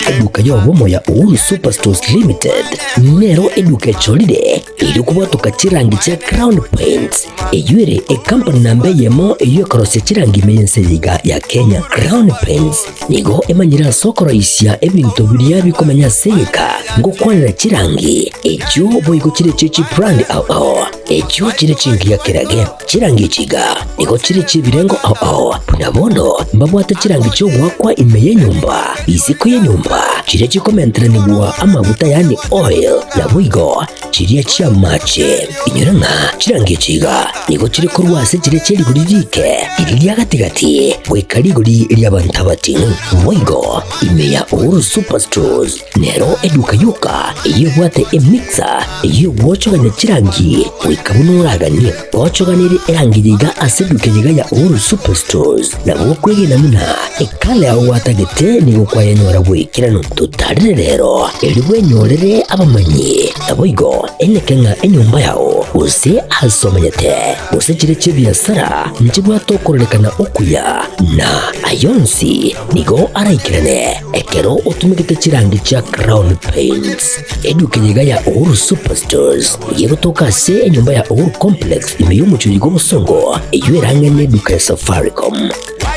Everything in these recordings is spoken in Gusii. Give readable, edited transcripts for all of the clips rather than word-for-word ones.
Eduka y'obomo ya Uhuru Superstores Limited nero eduka echorire erio kobwatoka chirangi chia Crown Paints eyio ere ekampani namba eyemo eyio ekorosia chirangi ime y'ense eye iga ya Kenya. Crown Paints nigo emanyire ase okoroisia ebinto biria bikomenya ase egeka ngokwanera chirangi echio boigo chire chie chibrand ao ao echio chire chingiya kerage. Chirangi echi iga nigo chire chi'ebirengo ao ao, buna bono mbabwate chirangi chi'ogoakwa ime y'enyomba, isiko y'enyomba, chiria chikomenteranigwa amaguta yaani oil, naboigo chiria chi'amache. Inyora ng'a chirangi echi iga nigo chire korwa ase chiria chie rigori riike, riria ria gati-gati, goika rigori ri'abanto abating'u. Boigo ime ya Uhuru Superstores Nero eduka yoka eyio ebwate emixer eyio egwochogania chirangi goika buna oraganie. Ochoganirie erangi eye iga ase eduka eye iga ya Uhuru Superstores nabo okwegena buna ekala yao gwatagete nigo kwayenyora goikeranu. Totarire rero erio bwenyorere abamanyi naboigo eneke ng'a enyomba yao gose ase omenyete gose chire chi'ebiasara nchibwate okororekana okuya na ayonsi nigo araikerane Ekero otumegete chirangi chia Crown Paints, eduka eye iga ya Uhuru Superstores nigo egotoka ase enyomba ya Uhuru Complex ime y'omochie oyo bw'obosongo eyio ere ang'e n'eduka ya Safaricom.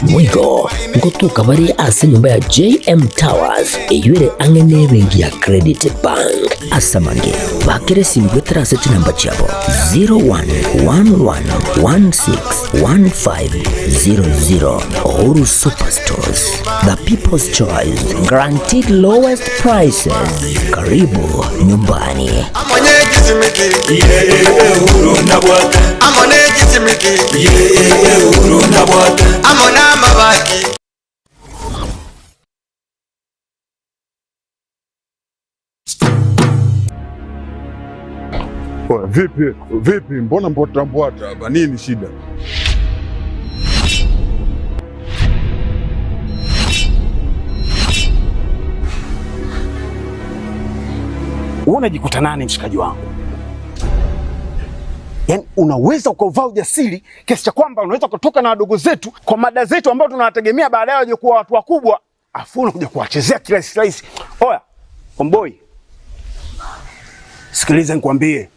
Boigo ngotoka bare ase enyomba ya JM Towers eyio ere ang'e n'ebenki ya Credit Bank. Ase amange, bakera esimi goetera ase chinamba chiabo 0111161500. Uhuru Superstores, the people's choice, guaranteed lowest prices. Karibu nyumbani. Oya, vipi vipi, mbona mbwata mbwata hapa, nini shida? Wewe unajikuta nani mshikaji wangu? Yaani unaweza ukauvaa ujasiri kiasi cha kwamba unaweza kutoka na wadogo zetu kwa mada zetu ambao tunawategemea baadaye waje kuwa watu wakubwa, afu unakuja kuwachezea kirahisi rahisi. Oya, omboi, sikiliza nikwambie,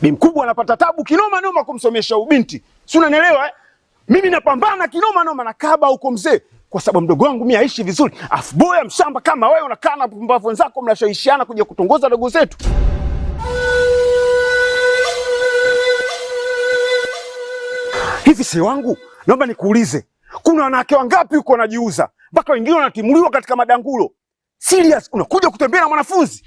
bi mkubwa anapata tabu kinoma noma kumsomesha ubinti, si unanielewa eh? Mimi napambana kinoma noma na kaba huko mzee, kwa sababu mdogo wangu mimi aishi vizuri, afu boya mshamba kama wewe unakaa na pumbavu wenzako mnashawishiana kuja kutongoza dogo zetu. Hivi si wangu, naomba nikuulize, kuna wanawake wangapi huko wanajiuza mpaka wengine wanatimuliwa katika madangulo? Serious, unakuja kutembea na mwanafunzi?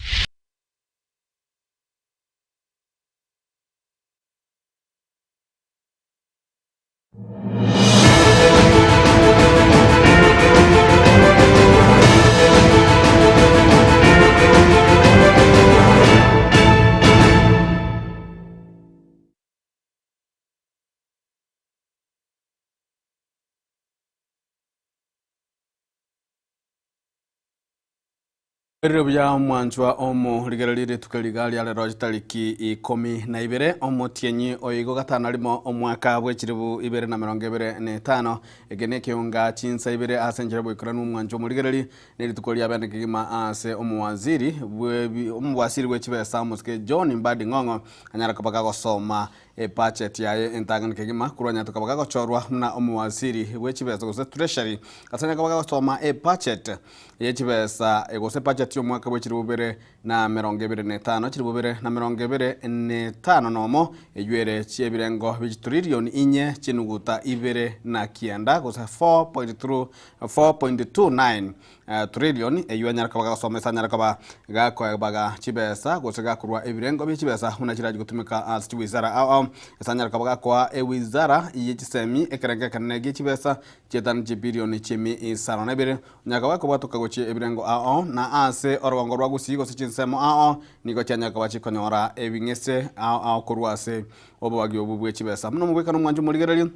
Erire buya omwanchwa omo rigereria rituko riga ria rero chitariki ikomi na ibere omotienyi oigo gatano rimo omwaka bwe chiribu ibere na merongo ebere na etano eke ne ekeunga chinsa ibere ase enchera boikeranu omwanchwa omorigereri ne rituko ria bene kegima ase omowaziri bwe omowasiri bwe chibesa omosike John Mbadi Ng'ong'o anyare koba kagosoma Ebudget yaye entang'ani kegima korwa nyatuka bagagochorwa buna omowaziri bwe chibesa gose Treasury ase nyaka bagosoma ebudget ye chibesa gose budget y'omwaka bwe chilifu bibere na emerongo ebere na etano chilifu bibere na emerongo ebere na etano nomo eywo ere chiebirengo bie chitrillion inye chinuguta ibere na kianda gose 4.2 4.29 Trillion eyio anyare koba gagosoma ase anyare koba gakoebaga chibesa gose gakorwa ebirengo bie chibesa buna chirachi gotumeka ase chiwizara ao ao ase anyare koba gakoa ewizara ye chisemi ekerengo ekenene gie chibesa chietani chibilioni chiemi isano na ibere onyare koba gakobwatoka gochia ebirengo ao ao na ase orogongo rwa Gusii gose chinsemo ao ao nigo chianyare koba chikonyora ebing'ese ao ao korwa ase obobagi obwo bwe chibesa buna omobwekano omwancho omorigereria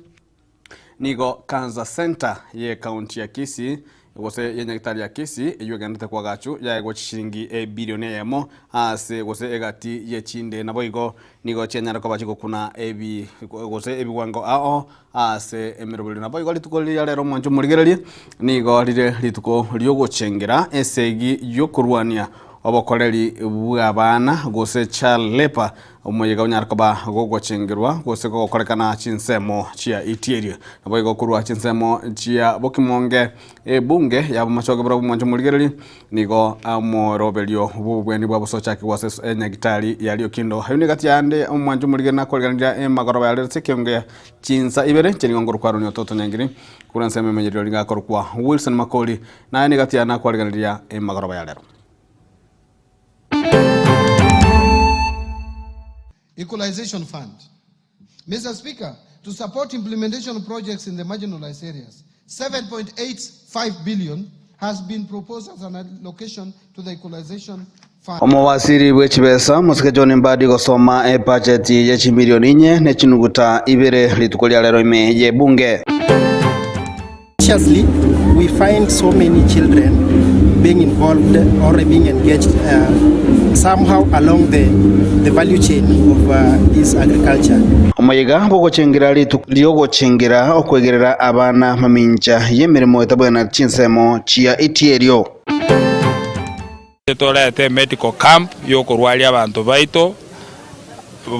Nigo Cancer Centre ye County ya Kisii gose y'enyagitari ya Kisii eyio egenderete koagachu yaegwa chishiringi ebilioni eyemo ase gose egati y'echinde naboigo nigo chianyare koba chigokuna ebi gose ebigwango ao ase emeroberio. Naboigo rituko riria rero omwancho omorigererie nigo rire rituko riogochengera esegi y'okorwania obokoreri bw'abana gose child labour Omoyega onyare koba gogochengerwa gose gogokorekana chinsemo chia itierio. Naboigo korwa chinsemo chia bokimonge ebunge ya bomachoge barabwo mwanche omorigereria nigo omoroberio bw'obobweni bwa bosochakigwa ase enyagitari ya Riokindo. Ayio negati yande omwanche omorigereria nakorigereria emagoroba yarero ase ekeongo chinsa ibere inche nigo nkorokwa Aaron Ototo Nyangiri korwa ensemo emenyererio nigo akorokwa Wilson Makori naye negati yane nakwarigereria emagoroba yarero. Equalization Fund. Mr. Speaker, to support implementation projects in the marginalized areas, 7.85 billion has been proposed as an allocation to the Equalization Fund. Omowasiri bwe chibesa Mosike John Mbadi gosoma ebudget ye chimilioni inye ne chinuguta ibere rituko ria rero ime ye bunge. Consciously, we find so many children being involved or being engaged uh, somehow along the, the value chain of uh, this agriculture. Omoyega bw'ogochengera rituko riogochengera okwegerera abana mamincha y'emeremo etabwenereti chinsemo chia itierio. Torete emedical camp yokorwaria abanto baito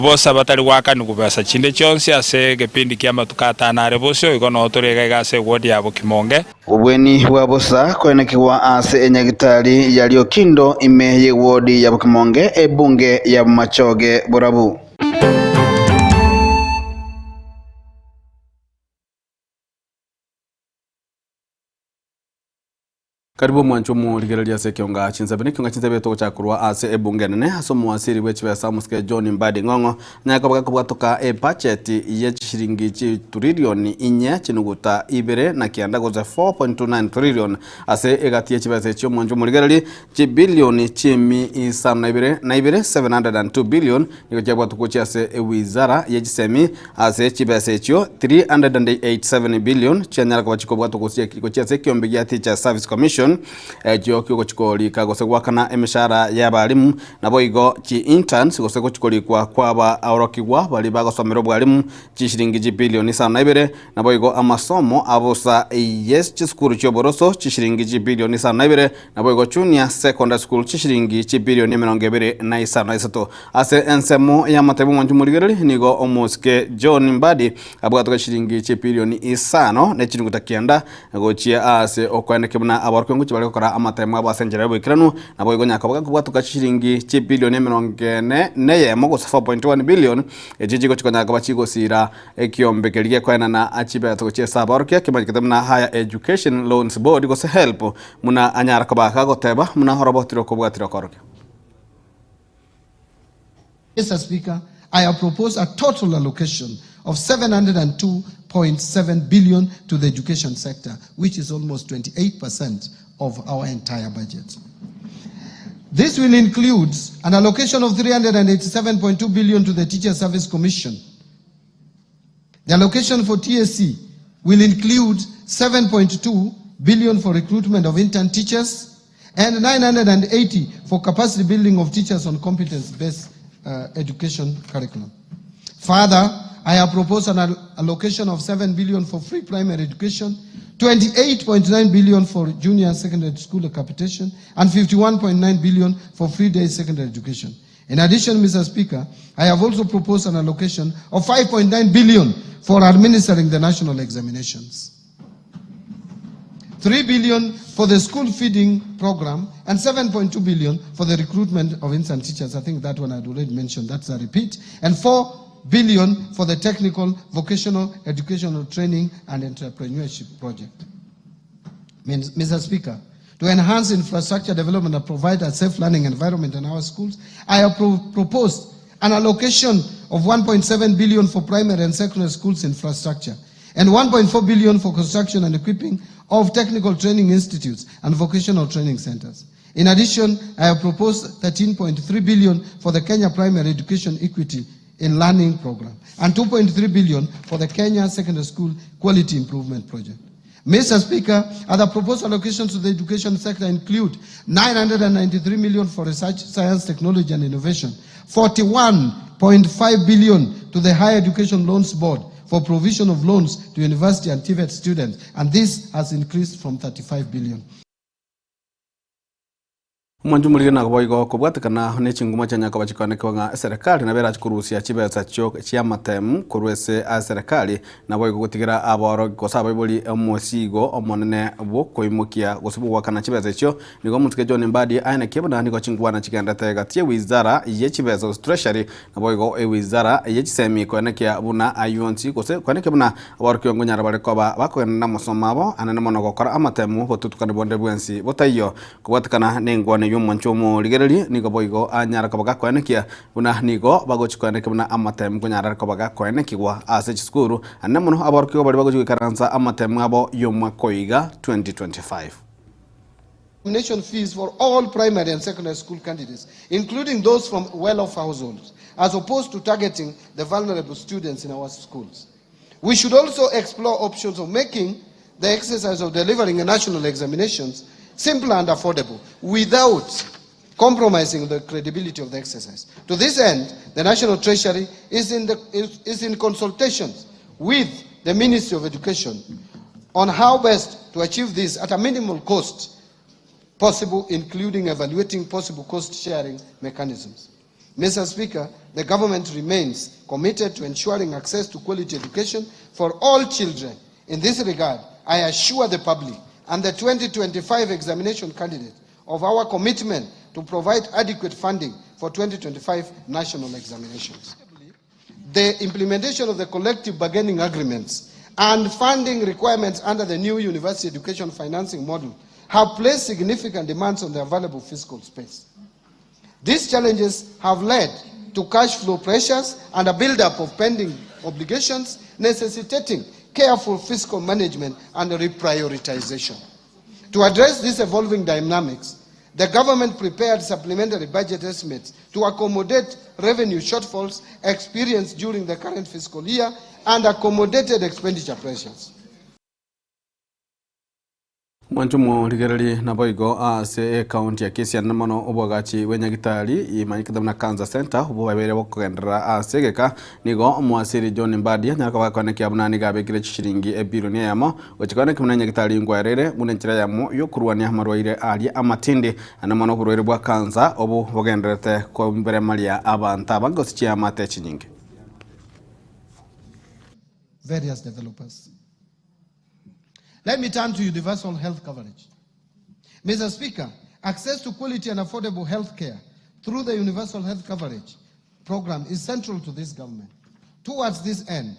bosa batari goakanigwa besa chinde chionsi ase egepindi ki'amatuko atano are bosio, igo noo tore iga iga ase eward ya Bokimonge. Obweni bwa bosa koenekigwa ase enyagitari ya Riokindo ime y'eward ya Bokimonge ebunge ya Bomachoge Borabu. Karibu omwancho omorigereria ase ekionga chinsabe. Nekionga chinsabe togochaka korwa ase ebunge enene ase omowasiri bwe chibesa omosike John Mbadi Ng'ong'o anyare koba gakobwatoka ebudget ye chishiringi chitrillion inye chinuguta ibere na kianda gose 4.29 trillion ase egati ye chibesa echio omwancho omorigereria chibillion chiemi isano na ibere na ibere 702 billion nigo chiabwatwa gochia ase ewizara ye chisemi ase chibesa echio 387 billion chianyara koba chikobwatwa gochia ase ekiombe gia Teachers Service Commission echio kiogochi korika gose goakana emeshahara y'abalimu naboigo chi interns gose gochi korikwa kwaba aorokigwa baria bagosomera obwalimu chishilingi chibilioni isano na ibere naboigo amasomo abosa ye chisukuru chioboroso chishilingi chibilioni isano na ibere naboigo junior secondary school chishilingi chibilioni emerongo ebere na isano na isato. Ase ensemo y'amatebi omwanchi omorigereria nigo omosike John Mbadi abwate chishilingi chibilioni isano ne chinuguta kianda gochia ase okoeneke buna abaorokia ngochia bare gokora amatemo abo ase enchera y'oboikeranu naboigo nyakoba gakobwatoka chishilingi chibilioni emerongo ene na eyemo gose 4.1 billion echio chigochia konyara koba chigosira ekiombe keria gekoenana chibesa gochia ase abaorokia kemanyekete buna Higher Education Loans Board gose HELB buna anyara koba gagoteba buna orobotire okobwatire okorokia. Mister Speaker, I have proposed a total allocation of 702.7 billion to the education sector, which is almost 28% of our entire budget. This will include an allocation of 387.2 billion to the Teacher Service Commission. The allocation for TSC will include 7.2 billion for recruitment of intern teachers and 980 for capacity building of teachers on competence-based education curriculum. Further, I have proposed an allocation of 7 billion for free primary education, 28.9 billion for junior secondary school capitation, and 51.9 billion for free day secondary education. In addition, Mr. Speaker, I have also proposed an allocation of 5.9 billion for administering the national examinations, 3 billion for the school feeding program, and 7.2 billion for the recruitment of instant teachers. I think that one I'd already mentioned, that's a repeat. And 4 billion for the technical, vocational, educational training and entrepreneurship project. Mr. Speaker, to enhance infrastructure development and provide a safe learning environment in our schools, I have proposed an allocation of 1.7 billion for primary and secondary schools infrastructure and 1.4 billion for construction and equipping of technical training institutes and vocational training centers. In addition, I have proposed 13.3 billion for the Kenya Primary Education Equity in Learning Program and 2.3 billion for the Kenya Secondary School Quality Improvement Project. Mr. Speaker, other proposed allocations to the education sector include 993 million for research, science, technology and innovation, 41.5 billion to the Higher Education Loans Board for provision of loans to university and TVET students, and this has increased from 35 billion. Omwancho omoriri na boigo kobwatekana ne chinguma chia nyakoba chikoenekiwa ng'a eserekari nabo erache korusia chibesa chio chi'amatemu korwa ase aserekari naboigo gotigera aboro gose abaibori omosigo omonene bw'okoimokia gose bw'ogoakana chibesa echio. Nigo omosike John Mbadi aenekie buna nigo chingwana chigenderete gati y'ewizara ye chibesa gose Treasury naboigo ewizara ye chisemi koenekia buna ayio onsi gose koenekia buna Aborokigwa nkonyara bare koba bakogenda namasomo abo anene mono gokora amatemu botutukani bonde bwensi botaiyo. Kobwatekana nengwana y'omwancho omorigereria nigo boigo anyara koba gakoenekia buna nigo bagochi koenekia buna amatemu nkonyara are koba gakoenekigwa ase chisukuru anene mono aborokigwa baria bagochi goikaransa amatemu abo y'omwaka oiga 2025. Examination fees for all primary and secondary school candidates, including those from well-off households, as opposed to targeting the vulnerable students in our schools. We should also explore options of making the exercise of delivering national examinations simpler and affordable without compromising the credibility of the exercise. To this end, the National Treasury is in, the, is, is in consultations with the Ministry of Education on how best to achieve this at a minimal cost possible, including evaluating possible cost sharing mechanisms. Mr. Speaker, the government remains committed to ensuring access to quality education for all children. In this regard, I assure the public and the 2025 examination candidate of our commitment to provide adequate funding for 2025 national examinations. The implementation of the collective bargaining agreements and funding requirements under the new university education financing model have placed significant demands on the available fiscal space. These challenges have led to cash flow pressures and a buildup of pending obligations, necessitating careful fiscal management and reprioritization. To address these evolving dynamics, the government prepared supplementary budget estimates to accommodate revenue shortfalls experienced during the current fiscal year and accommodated expenditure pressures. Mwanche omorigererie naboigo ase ekaunti ya Kisii anene mono obwagachi bwe nyagitari imanyekete buna Cancer Centre obwo bwabeire bokogenderera ase egeka nigo omwasiri John Mbadi anyare koba akoenekia buna nigo abekire chishiringi ebilioni eyemo gochia koenekia buna enyagitari nkwaerere buna enchera eyemo yokorwania amarwaire aria amatindi anene mono oborwaire bwa cancer obo bogendererete koberemaria abanto abange gose chiamate chinyinge. various developers. Let me turn to universal health coverage. Mr. Speaker, access to quality and affordable health care through the universal health coverage program is central to this government. Towards this end,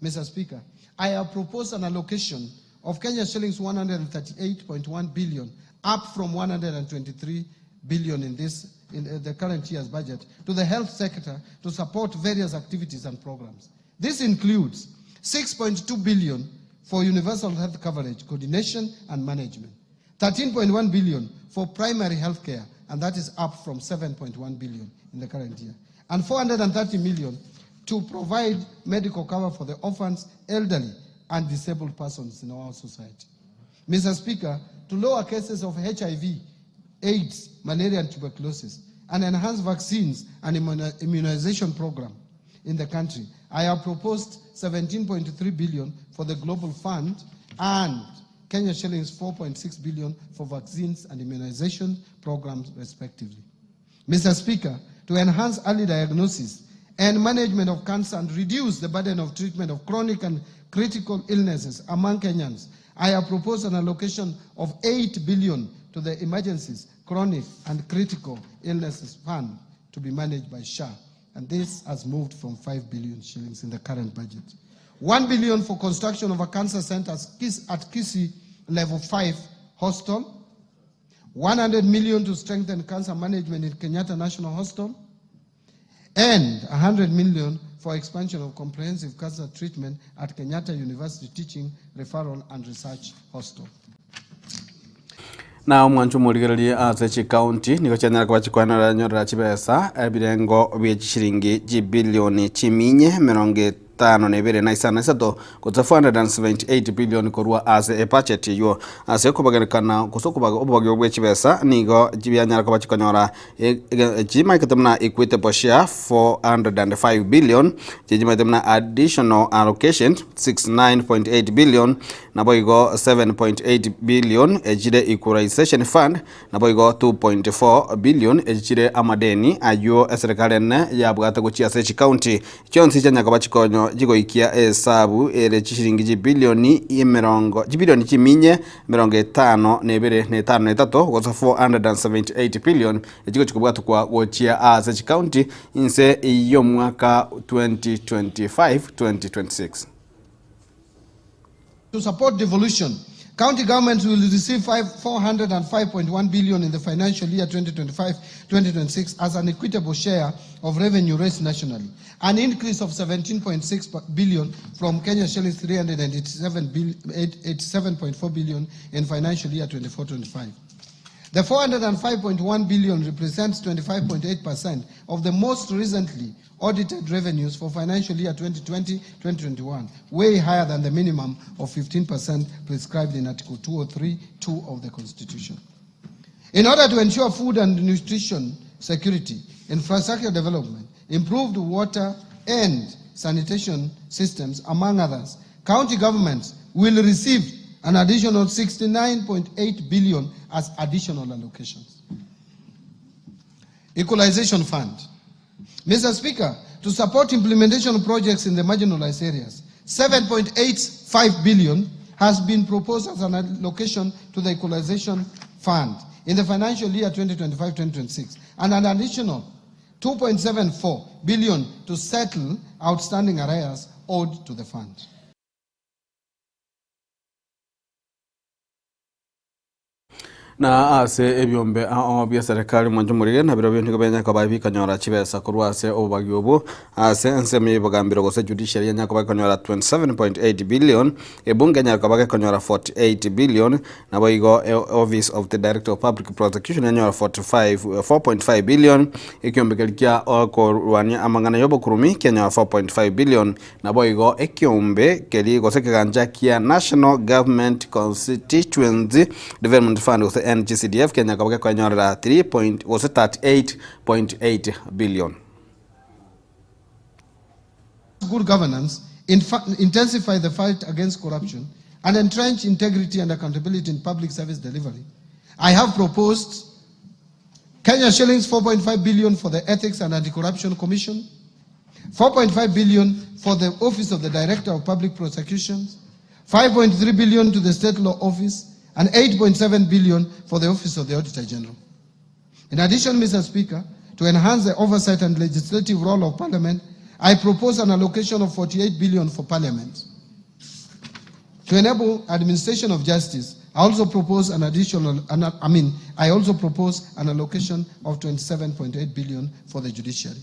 Mr. Speaker, I have proposed an allocation of Kenya shillings 138.1 billion, up from 123 billion in this in uh, the current year's budget, to the health sector to support various activities and programs. This includes 6.2 billion for universal health coverage, coordination and management, 13.1 billion for primary health care, and that is up from 7.1 billion in the current year, and 430 million to provide medical cover for the orphans, elderly, and disabled persons in our society. Mr. Speaker, to lower cases of HIV, AIDS, malaria, and tuberculosis, and enhance vaccines and immunization program in the country. I have proposed 17.3 billion for the Global Fund and Kenya shillings 4.6 billion for vaccines and immunization programs respectively. Mr. Speaker, to enhance early diagnosis and management of cancer and reduce the burden of treatment of chronic and critical illnesses among Kenyans, I have proposed an allocation of 8 billion to the Emergencies, Chronic and Critical Illnesses Fund to be managed by SHA. And this has moved from 5 billion shillings in the current budget. 1 billion for construction of a cancer center at Kisii Level 5 Hostel. 100 million to strengthen cancer management in Kenyatta National Hospital. And 100 million for expansion of comprehensive cancer treatment at Kenyatta University Teaching, Referral and Research Hostel. Na omwancho omorigererie ase chikaunti nigo chianyara koba chikwanera nyorera chibesa ebirengo bie chishiringi chibilioni chiminye emerongo. etano na ibere na isano na isato gose 478 billion korwa ase ebudget eywo. Ase okobagerekana gose okobaga obobagi bwe chibesa nigo chibianyara koba chikonyora chimaikete buna equitable share 405 billion, chimaete buna additional allocation 69.8 billion, naboigo 7.8 billion echire equalization fund, Naboigo 2.4 billion echi chire amadeni ayio eserekari ene yabwate gochia ase chikaunti chionsi chianya koba chikonyo chigoikia esabu ere chishiringi chibilioni emerongo chibilioni chiminye emerongo etano na ebere na etano na etato gose 478 billion echi gochi kobwatukwa gochia ase chikaunti inse y'omwaka 2025 2026. To support devolution, county governments will receive 405.1 billion in the financial year 2025-2026 as an equitable share of revenue raised nationally, an increase of 17.6 billion from Kenya shillings 387.4 billion in financial year 24-25. The 405.1 billion represents 25.8% of the most recently audited revenues for financial year 2020-2021, way higher than the minimum of 15% prescribed in Article 203(2) of the Constitution. In order to ensure food and nutrition security, infrastructure development, improved water and sanitation systems, among others, county governments will receive an additional 69.8 billion as additional allocations. Equalization Fund. Mr. Speaker, to support implementation projects in the marginalized areas, 7.85 billion has been proposed as an allocation to the Equalization Fund in the financial year 2025-2026 and an additional 2.74 billion to settle outstanding arrears owed to the fund. Na ase ebiombe ao bia serikali mwanche morire, na birobio nigo bianyare koba bikonyora chibesa korwa ase obobagi obwo ase ensemo y'ebogambero gose judiciary yanyare koba ekonyora 27.8 billion, ebunge yanyare koba gekonyora 48 billion, naboigo office of the director of public prosecution yanyora 45 4.5 billion, ekiombe keria kia okorwania amang'ana y'obokurumi kianyora 4.5 billion, Naboigo ekeombe keria gose ekegancha kia National Government Constituency Development Fund gose NGCDF kenya koba gekoenyorera 3 point gose 38.8 billion. Good governance, intensify the fight against corruption, and entrench integrity and accountability in public service delivery. I have proposed Kenya shillings 4.5 billion for the Ethics and Anti-Corruption Commission, 4.5 billion for the Office of the Director of Public Prosecutions, 5.3 billion to the State Law Office, and 8.7 billion for the Office of the Auditor General. In addition, Mr. Speaker, to enhance the oversight and legislative role of Parliament, I propose an allocation of 48 billion for Parliament. To enable administration of justice, I also propose an additional, an, I mean, I also propose an allocation of 27.8 billion for the judiciary.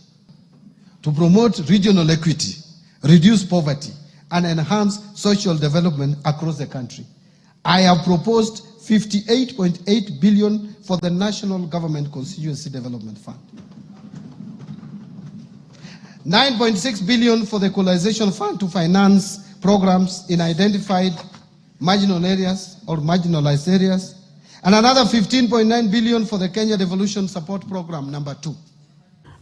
To promote regional equity, reduce poverty, and enhance social development across the country. I have proposed 58.8 billion for the National Government Constituency Development Fund. 9.6 billion for the Equalization Fund to finance programs in identified marginal areas or marginalized areas, and another 15.9 billion for the Kenya Devolution Support Program number 2.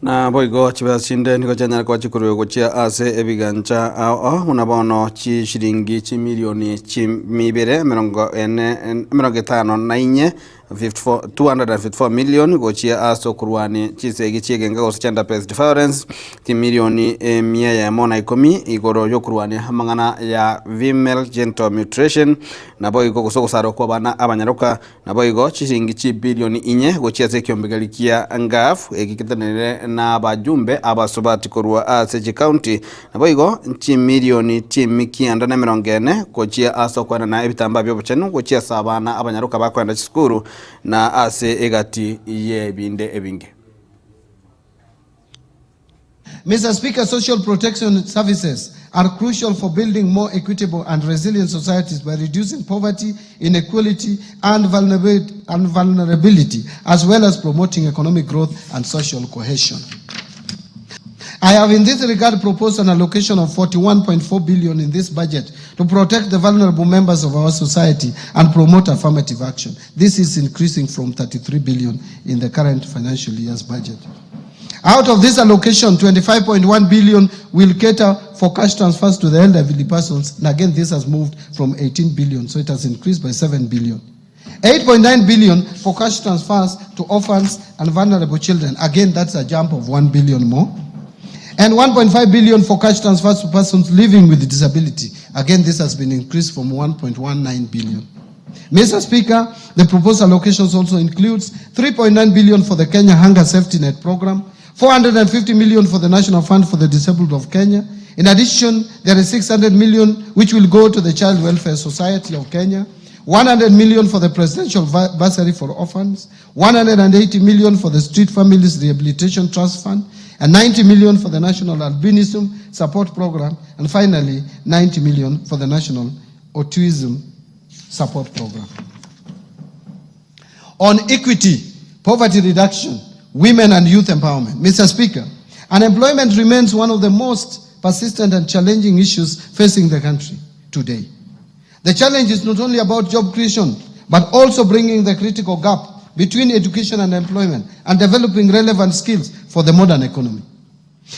Naboigo chibesa chinde nigo chianyare koba chikoruegwa gochia ase ebigancha ao ao, buna bono chishiringi chimilioni chimibere emerongo ene emerongo etano na inye, 54 254 million, gochia ase okorwania chisegi chi'egenka gose gender based violence, chimilioni emia eyemo na ikomi igoro y'okorwania amang'ana ya female genital mutilation, naboigo gose ogosarwa kw'abana abanyaroka. Naboigo chishilingi chibilioni inye gochia ase ekiombegeri kia Ngaf, eki getenenire nabajumbe abasubati korwa ase chikaunti. Naboigo chimilioni chimikianda na emerongo ene gochia ase okoenana ebitambaa bi'obochenu gochia ase abana abanyaroka bakoenda chisukuru na ase egati y'ebinde ebinge. Mr. Speaker, social protection services are crucial for building more equitable and resilient societies by reducing poverty, inequality, and vulnerability, as well as promoting economic growth and social cohesion. I have in this regard proposed an allocation of 41.4 billion in this budget to protect the vulnerable members of our society and promote affirmative action. This is increasing from 33 billion in the current financial year's budget. Out of this allocation, 25.1 billion will cater for cash transfers to the elderly persons. And again, this has moved from 18 billion, so it has increased by 7 billion. 8.9 billion for cash transfers to orphans and vulnerable children. Again, that's a jump of 1 billion more. And 1.5 billion for cash transfers to persons living with disability. Again, this has been increased from 1.19 billion. Mr. Speaker, the proposed allocations also includes 3.9 billion for the Kenya Hunger Safety Net Program, 450 million for the National Fund for the Disabled of Kenya. In addition, there is 600 million which will go to the Child Welfare Society of Kenya, 100 million for the Presidential Bursary for Orphans, 180 million for the Street Families Rehabilitation Trust Fund, and 90 million for the National Albinism Support Program, and finally, 90 million for the National Autism Support Program. On equity, poverty reduction, women and youth empowerment. Mr. Speaker, unemployment remains one of the most persistent and challenging issues facing the country today. The challenge is not only about job creation, but also bringing the critical gap between education and employment and developing relevant skills for the modern economy.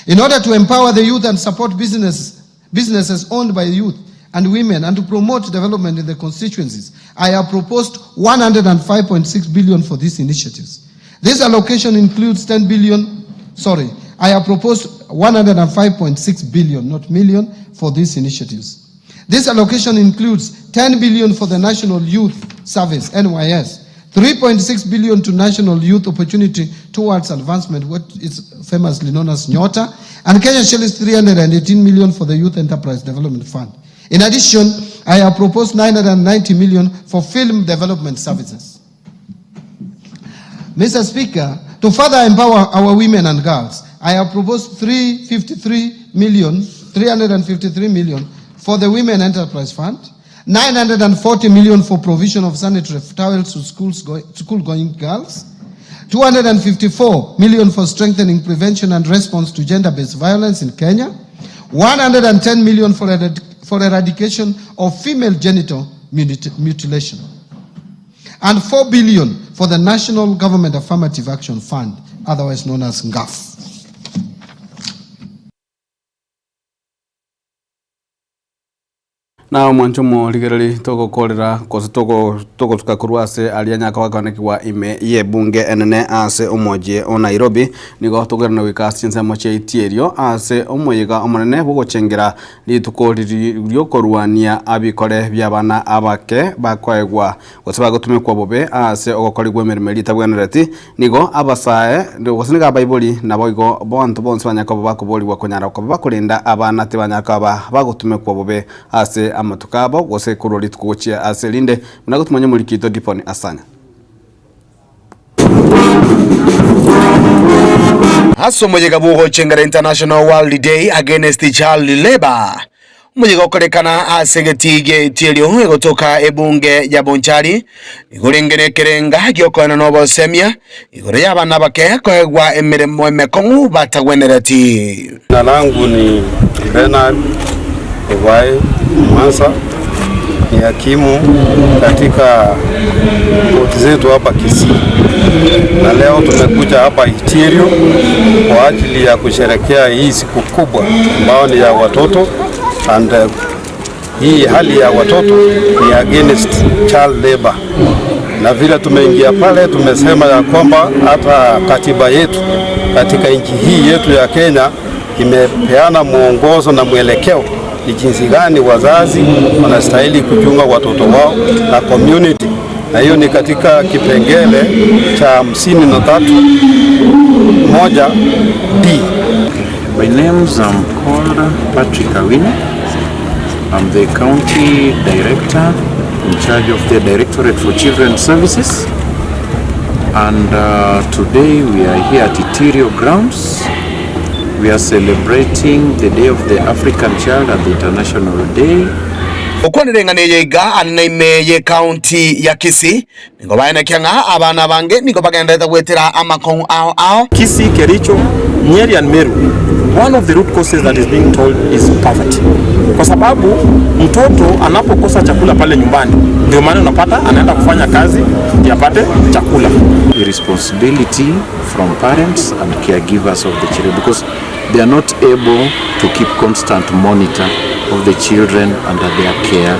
In order to empower the youth and support businesses owned by youth and women and to promote development in the constituencies, I have proposed 105.6 billion for these initiatives. This allocation includes 10 billion, sorry, I have proposed 105.6 billion, not million, for these initiatives. This allocation includes 10 billion for the National Youth Service, NYS, 3.6 billion to National Youth Opportunity Towards Advancement, what is famously known as NYOTA, and Kenya shillings 318 million for the Youth Enterprise Development Fund. In addition, I have proposed 990 million for film development services. Mr. Speaker, to further empower our women and girls, I have proposed 353 million for the Women Enterprise Fund, 940 million for provision of sanitary towels to school-going girls, 254 million for strengthening prevention and response to gender-based violence in Kenya, 110 million for eradication of female genital mutilation, and 4 billion for the National Government Affirmative Action Fund, otherwise known as NGAAF. Na omwancho omorigereria togokorera gose togo togosuka korwa ase aria nyaka gwakonekigwa ime y'ebunge enene ase omochie o Nairobi, nigo tokoirana goika ase chinsemo chia Itierio ase omoyega omonene bwogochengera rituko riri riokorwania abikore bi'abana abake bakoegwa gose bagotumekwa bobe ase ogokorigwa emeremo eria etabwenereti, nigo abasae gose nigo abaibori naboigo abanto bonsi banyare koba bakoborigwa konyara koba bakorenda abana tibanyara koba bagotumekwa bobe ase amatuko abo gose korwa rituko gochia ase erinde, buna gotumanya omoriki oito Dipon Asanya. Ase omoyega bw'ogochengera International World Day Against Child Labour, omoyega okorekana ase egetii gi'etierio egotoka ebunge ya Bonchari, nigo orenge nekerenga gi'okoenana obosemia igoro y'abana abake koegwa emeremo emekong'u batagwenereti. Jina langu ni Bernard Obae Mwansa, ni hakimu katika koti zetu hapa Kisii, na leo tumekuja hapa Itierio kwa ajili ya kusherekea hii siku kubwa ambayo ni ya watoto and hii hali ya watoto ni against child labor, na vile tumeingia pale tumesema ya kwamba hata katiba yetu katika nchi hii yetu ya Kenya imepeana mwongozo na mwelekeo ni jinsi gani wazazi wanastahili kuchunga watoto wao na community, na hiyo ni katika kipengele cha 53(1) D. My name is called Patrick Awino. I'm the county director in charge of the Directorate for Children's Services, and today we are here at Itierio grounds. We are celebrating the Day of the African Child and the International Day. Okwanire ng'a neye iga anene ime ye county ya Kisii nigo baenekia ng'a abana abange nigo bagenderete gwetera amakong'u ao ao. Kisii, Kericho, Nyeri and Meru One of the root causes that is being told is poverty. Kwa sababu mtoto anapokosa chakula pale nyumbani, ndio maana unapata anaenda kufanya kazi ndio apate chakula. Irresponsibility from parents and caregivers of the children because they are not able to keep constant monitor of the children under their care.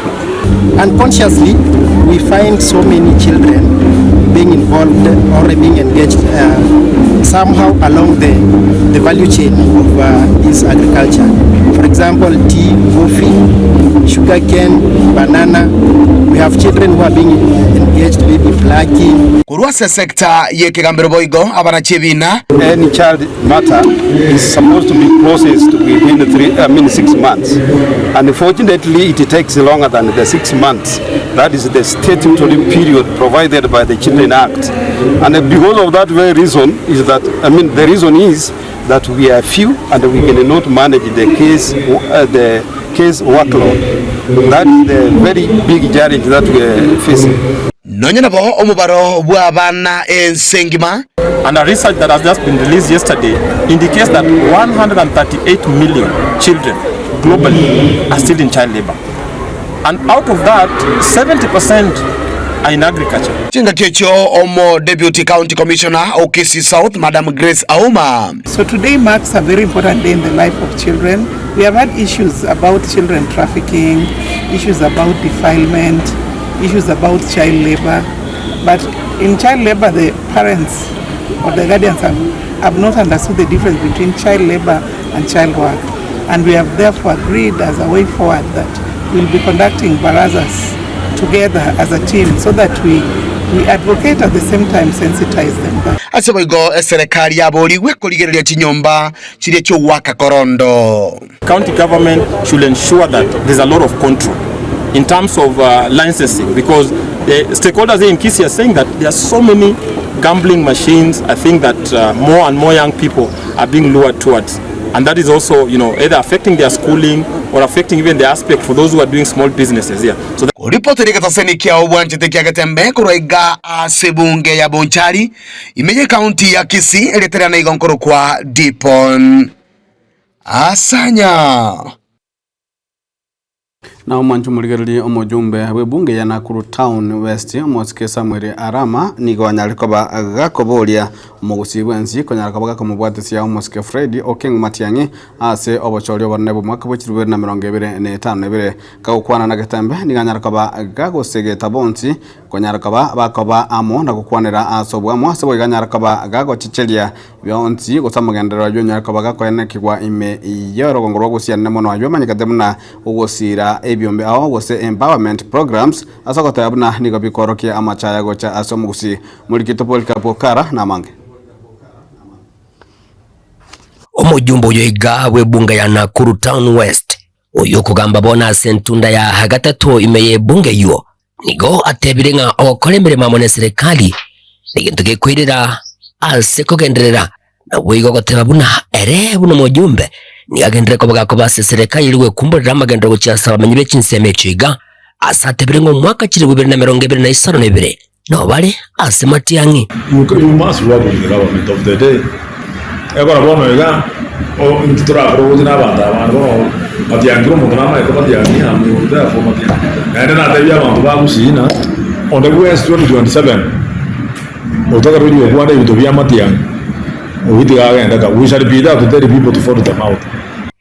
Unconsciously, we find so many children being involved or being engaged uh, somehow along the, the value chain of uh, this agriculture. For example, tea, coffee, sugarcane, banana. We have children who are being engaged maybe plucking. Korwa ase sector y'ekegambero boigo abanachi ebina. Any child matter is supposed to be processed within three, I mean 6 months. Unfortunately, it takes longer than the 6 months. That is the statutory period provided by the Children Act. And because of that very reason is that, I mean, the reason is that we are few and we cannot manage the case, the case workload. That is the very big challenge that we are facing. Nonya nabo omobaro bw'abana ense engima. And a research that has just been released yesterday indicates that 138 million children globally are still in child labor. And out of that, 70% are in agriculture. Chingaki echio omo Deputy County Commissioner o Kisii South Madam Grace Auma. So today marks a very important day in the life of children. We have had issues about children trafficking, issues about defilement, issues about child labor. But in child labor, the parents or the guardians have, have not understood the difference between child labor and child work. And we have therefore agreed as a way forward that we'll be conducting barazas together as a team so that we, we advocate at the same time sensitize them. That Ase boigo eserekari yaborigwe korigereria chinyomba chiria chi'ogoaka korondo. County government should ensure that there's a lot of control in terms of uh, licensing because the stakeholders here in Kisii are saying that there are so many gambling machines. I think that uh, more and more young people are being lured towards. And that is also, you know, either affecting their schooling or affecting even the aspect for those who are doing small businesses here. So that Koripoteri egetaseni kia obwanchete kia Getembe korwa iga ase ebunge ya Bonchari ime ye county ya Kisii erieta riane igo nkorokwa Dipon Asanya. Na omwancho omorigererie omojumbe bw'ebunge ya Nakuru Town West omosike Samuel Arama nigo anyare koba gakoboria omogusii bwensi konyara koba gakomobwatesia omosike Fred Okengo Matiang'i ase obochori obonene bw'omwaka bwe chilifu ibere na emerongo ebere na etano na ebere. Kagokwana na Getembe nigo anyare koba gagosegeta bonsi konyara koba bakoba amo na gokwanera ase oboamo ase boigo anyare koba gagochecheria bionsi gose amagenderero ayio onyare koba gakoenekigwa ime y'orogongo rwa gosianera mono ayio amanyekete buna ogosiira ebiombe ao gose empowerment programs ase ogoteba buna nigo bikoorokia amachaya gocha ase omogusii Morikito Polycarp Okara namange. Omojumbe oyo iga bw'ebunge ya Nakuru Town West, oyio okogamba bono ase entunda ya gatato ime y'ebunge eyio, Nigo atebire ng'a ogokora emeremo amo neserekari negento gekoirera ase kogenderera, naboigo goteba buna ere buna omojumbe nigo agenderere koba gakoba ase eserekari erio gwekumborera amagenderero gochia ase abamenyi be chinsemo echio iga ase atebire ng'a omwaka chilifu ibere na emerongo ebere na isano na ibere nobare ase matiang'i. You, you must work with the government of the day. Ekero bono iga, o intwe torakore ogochia na abanto aba abande bono matiang'i kera omonto namaete matiang'i amo therefore matiang'i. Naende natebia abanto ba Gusii ng'a onde bwensi 2027 otakareti gokwana ebinto bia matiang'i oyio tiga agende ka we shall be there to tell people to follow them out.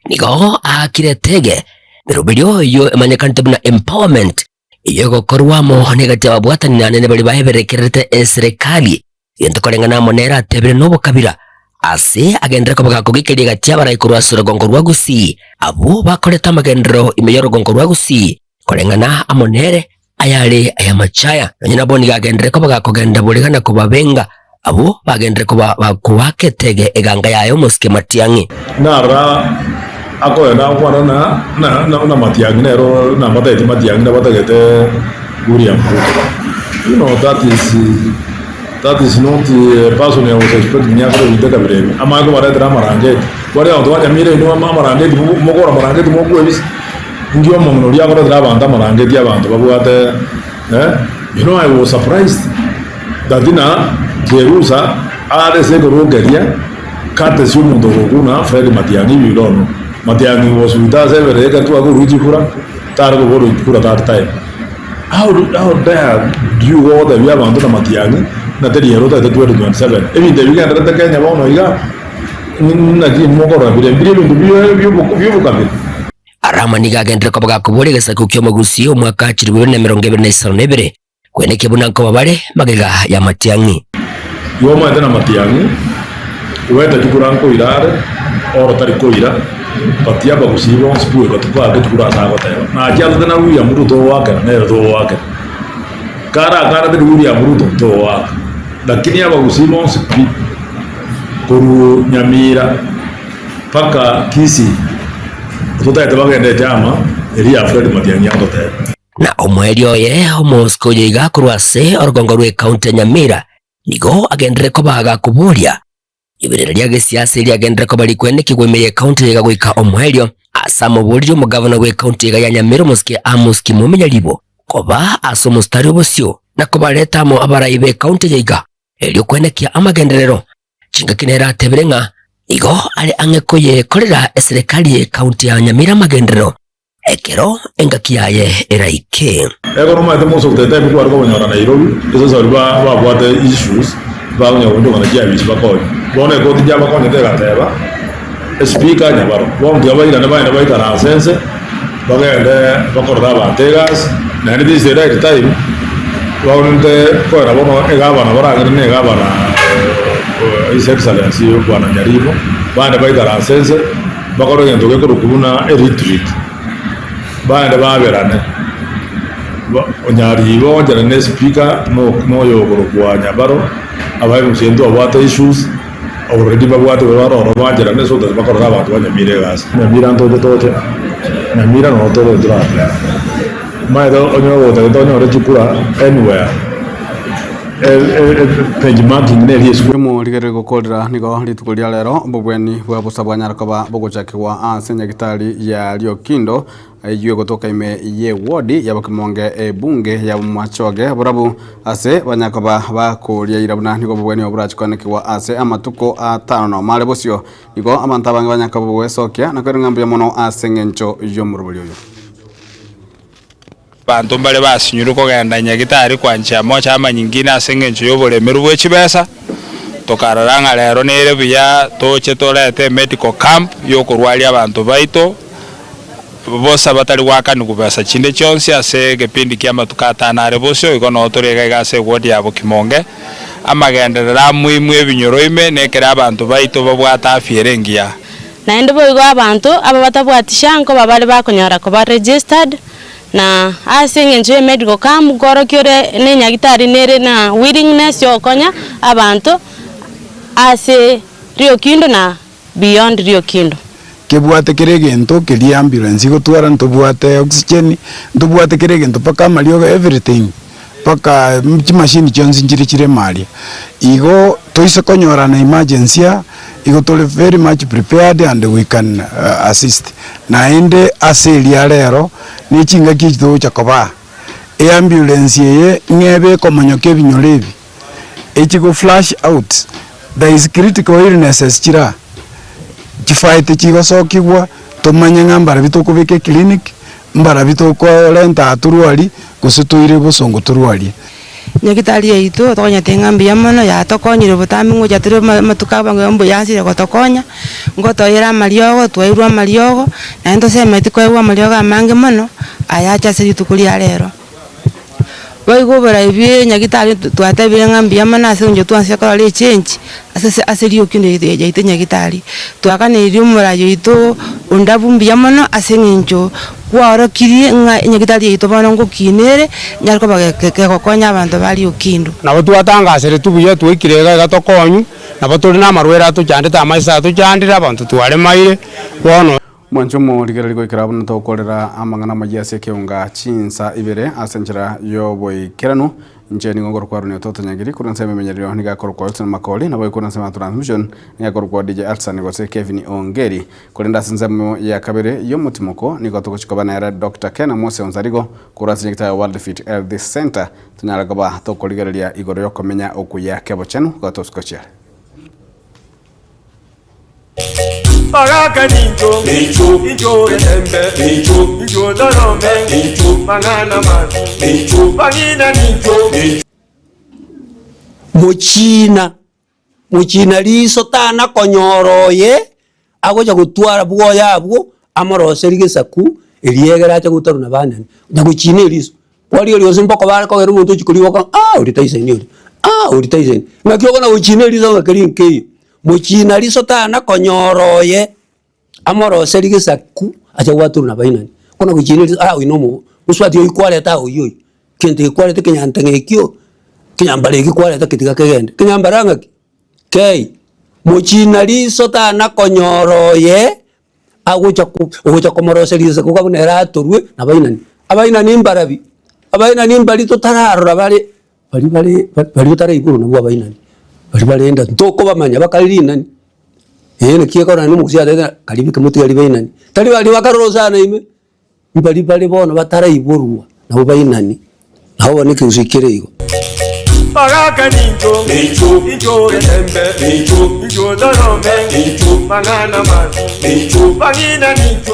Nigo aakire etege meroberio eyio emanyekanete buna empowerment Eyio egokorwa amo negati y'ababwatani anene baria baeberekererete eserekari, gento koreng'ana amo nere atebire nobokabira, ase agenderere koba gakogikeria egati y'abarai korwa ase orogongo rwa Gusii, abwo bakorete amagenderero ime y'orogongo rwa Gusii, koreng'ana amo nere ayare ay'amachaya. Nonya nabo nigo agenderere koba gakogenda borega na kobabenga abwo bagenderere koba bakoaka etege eganga yaye omosike matiang'i. Nara akoenda gokwana na na na Matiang'i nero nabatagete Matiang'i nabatagete William Ruto. You know that is that is not a person I was expecting akore ebinto ekabira ebi. Amanye kobaretera amarangeti. Baria abanto ba Nyamira inwe amarangeti mokogora amarangeti mokwebisa. Inki omong'ina oria akoretera abanto amarangeti abanto babwate eh you know I was surprised that na Jerusa are ase ekerogo keria. Courtesy omonto ogokuna Fred Matiang'i you don't know. Matiang'i was with us every day ekero twakorwa chikura tare koborwa chikura that time. How how dare do you go gotebia abanto na Matiang'i ng'a teri ere otagete 2027. Ebinto ebi bigendererete Kenya bono iga naki mokorora bire mbire ebinto biobokabira. Arama nigo agenderere koba gakoboria egesaku ki'omogusii omwaka 2022, kwenekia buna nkoba bare magega y'amatiang'i. Igo omanyete namatiang'i, goeta chikura nkoira are, oro tari koira, but abagusii bonsi bweka tobake chikura ase agoteba. Nachiatete na William Ruto togoakera nere togoakera. Kare akanete ni William Ruto togoaka. Lakini abagusii bonsi pi, korwa Nyamira mpaka Kisii, totagete bagende echama eria ya Fred Matiang'i agoteba. Na omoerio oye omosike oyo iga korwa ase orogongo rw'ekaunti ya Nyamira nigo agenderere koba gakoboria riberera ria gesiasa erio agenderere koba rikwenekigwa ime y'ekaunti eye iga goika omoerio ase amoboririe omogavana bw'ekaunti iga ya Nyamira omosike Amos Kimumi Nyaribo koba ase omositari obosio na kobareta amo abarai b'ekaunti eye iga erio kwenekia amagenderero. Chingaki nere atebire ng'a nigo are ang'e koyekorera eserekari y'ekaunti ya Nyamira amagenderero ekero engaki yaye eraike. Ekero omanyete Musa ogoteta ebi kware kobanyora Nairobi, ase baria babwate issues bakonya goonchokana chiabisi bakonye. Bono ekoti chiabakonyete egateba, espeaker nyabaro. Bono tiga bairane bagende baikaranse ense, bagende bakorere abanto egasi, naende this is the right time, baonte koera bono egavana baragende na egavana His Excellency Bwana Nyaribo, bagende baikaranse ense. Bakore egento gekorokwa buna eretreat, baende baberane, onyariibe oonchane na espeaker na oyo okorokwa Nyabaro, abae gose intwe abwate issues, already babwate bare ororo baancherane so that bakorere abanto ba Nyamira egasi. Nyamira ntoche toche, Nyamira noro tore toratebe. Omanyete onye ogotagete onyore chikura anywhere. Omorigereria gokorera nigo rituko ria rero obobweni bwa bosa bwanyara koba bogochakigwa ase nyagitari ya Riokindo eyio egotoka ime ye ward ya Bokimonge ebunge ya Bomachoge borabu ase banyara koba bakoria ira buna nigo obobweni obo borachi koanekigwa ase amatuko atano nomo are bosio nigo abanto abange banyara koba bogwesokia na koira ng'a mbuya mono ase eng'encho y'omorobori oyo. Abanto mbare basinyirwe kogenda nyagitari kwanchia mocha amanyingine ase engencho y'oboremeru bwe chibesa, tokarora ng'a rero nere buya toche torete emedical camp y'okorwaria abanto baito bosa batari goakanigwa besa chinde chionsi ase egepindi kia amatuko atano are bosio, igo noo tore iga iga ase eward ya Bokimonge. Amagenderero amoimwe ebinyoro ime nekere abanto baito babwate afya ere engiya. Naende boigo abanto aba batabwati SHA nkoba bare bakonyora koba registered, Na ase engencho ye medical camp nkorokia ore ne nyagitari nere na willingness yogokonya abanto ase Riokindo na beyond Riokindo. Kebwate kera egento keria ambulance igotwara ntobwate oxygen, ntobwate kera egento mpaka amariogo everything, mpaka chimashini chionsi nchire chire ime aria. Igo toise konyorana emergency aa, igo tore very much prepared and we can assist. Naende ase eria rero, ne chingaki echi togocha kobaa, eambulance eye ng'ebe ekomonyoka ebinyoro ebi, echi go flush out, there is critical illnesses chire aa, chifaete chigosokigwa, tomanye ng'a mbarabwo tokobeka eclinic, mbarabwo tokorenta aa torwarie, gose toire bosongo torwarie. Nyagitari yaito tokonyete ng'a mbuya mono, yatokonyire botambe ngocha tore amatuko abange mbuya asire gotokonya, ngotoira amariogo, twairwe amariogo, naende tosemeti koegwa amariogo amange mono, ayache ase rituko ria rero. Boigo oborai bwe nyagitari twatebire ng'a mbuya mono ase eng'encho twanchire korora echange ase ase rioki yaito nyagitari. Twaganeiri omorai oito ondabu mbuya mono ase eng'encho Kwaorokirie ng'a enyagitari yaito bono ngokina ere, nyare koba kegokonya abanto ba riokindo. Nabo twatangaseretwe buya twaikire iga iga tokonywe, nabo tore namarwaire atochandete amaiso atochandire, abanto twaremaire bono. Mwanche omorigereria goikera buna tokorera amang'ana amayia ase ekeunga chinsa ibere ase enchera y'oboikeranu. Inche nigo nkorokwa Aaron Ototo Nyagiri, korwa ensemo emenyerero nigo akorokwa Wilson Makori, naboigo korwa ensemo ya transmission nigo akorokwa DJ Alson gose Kevin Ongeri. Korende ase ensemo ya kabere y'omotimoko nigo togochia koba nere Doctor Ken Mose Onsarigo korwa ase nyagitari ya World Fit Health Centre tonyare koba tokorigereria igoro y'okomenya okuya kebochenu gotosikochiare. Baraka nincho, incho getembe, incho torome, mang'ana mabi, bang'ina nincho. Mochina, mochina riso tana konyora oye agocha gotwara bwoye abwo amoroserie gesaku erio egere ache gotarwa na banene. Na gochina eriso, kwarigereria gose mpaka bare kogera omonto ochia korigoka ng'a oria taisaini oria, oria taisaini. Ng'aki okona gochina eriso ng'a keri nkeiyo. Mochina riso tana konyora oye amoroserie gesaku ache gwatorwa na bainani. Okona gochina eriso oyio na omo mosubati oyio kwareta aa oyio oyio, kento eke kwareta ekenyanteng'a ekio, ekenyambara eki kwareta ketiga kegende. Ekenyambara ng'aki? Kei, mochina riso tana konyora oye agocha ko ogocha komoroseria gesaku buna ere atorwe na bainani. Abainani mbarabi? Abainani mbari totararora bare. Baria bare baria otaraigorwa nabwo abainani, baria bare enda ntokobamanya bakare rinani, eh naki ekero naende omogusii atebete ng'a karibu kemotigari bainani, tari baria bakarora osana ime, mbaria bare bono bataraiborwa nabwo bainani, nabo bono ekegusii kere igo. Baraka nincho, incho getembe, incho torome, mang'ana mabi, bang'ina nincho.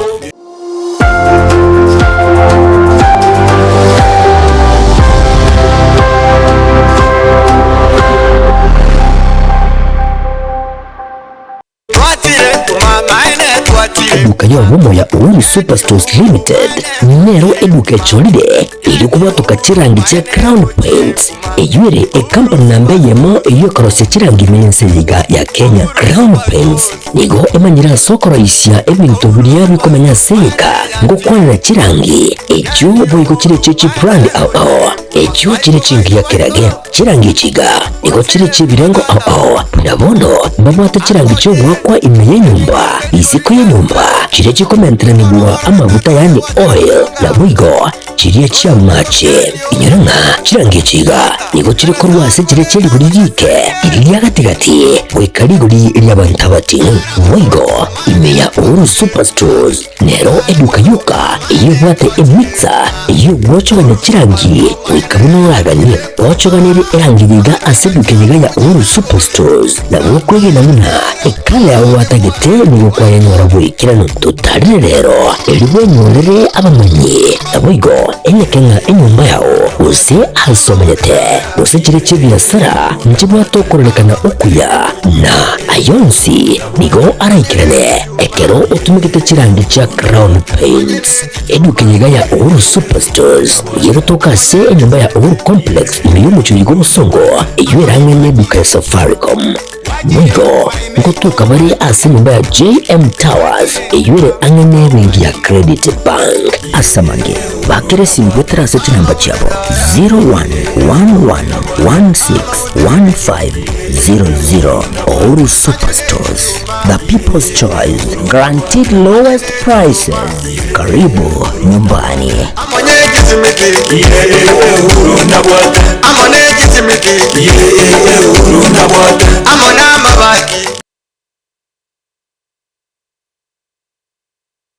Eduka y'obomo ya Uhuru Superstores Limited nero eduka echorire erio kobwatoka chirangi chia Crown Paints eyio ere ekampani namba eyemo eyio ekorosia chirangi ime y'ense eye iga ya Kenya. Crown Paints Nigo emanyire ase okoroisia ebinto biria bikomenya ase egeka, ngokwanera chirangi, echio boigo chire echie chibrand ao ao, echio chire chingiya kerage. Chirangi echi iga nigo chire echi'ebirengo ao ao, buna bono mbabwate chirangi chi'ogoakwa ime y'enyomba, isiko y'enyomba, chiria chikomenteranigwa amaguta yaani oil, naboigo Chiria chi'amache. Inyora ng'a chirangi echi iga nigo chire korwa ase chiria chie rigori riike riria ria gati-gati goika rigori ri'abanto abating'u. Boigo ime ya Uhuru Superstores nero eduka yoka eyio ebwate emixer eyio egwochogania chirangi goika buna oraganie. Gwochoganirie erangi iga ase eduka eye iga ya Uhuru Superstores nabo okwegena buna ekala yao gwatagete nigo kwayenyora boikeranu. Totarire rero erio bwenyorere abamanyi, naboigo enyeke ng'a enyomba yao gose aase omanyete, gose chiria chi'ebiasara nchibwate okororekana okuya, na ayonsi nigo araikerane ekero otumegete chirangi chia Crown Paints. Eduka eye iga ya Uhuru Superstores nigo egotoka ase enyomba ya Uhuru Complex ime y'omochie oyo bw'obosongo, eyio ere ang'e n'eduka ya Safaricom. Boigo ngotoka bare ase enyomba ya JM Towers eyio ere ang'e n'ebenki ya Credit Bank. Ase amange, bakera esimi goetera ase chinamba chiabo 0111161500. Uhuru Superstores, the people's choice, guaranteed lowest prices. Karibu nyumbani.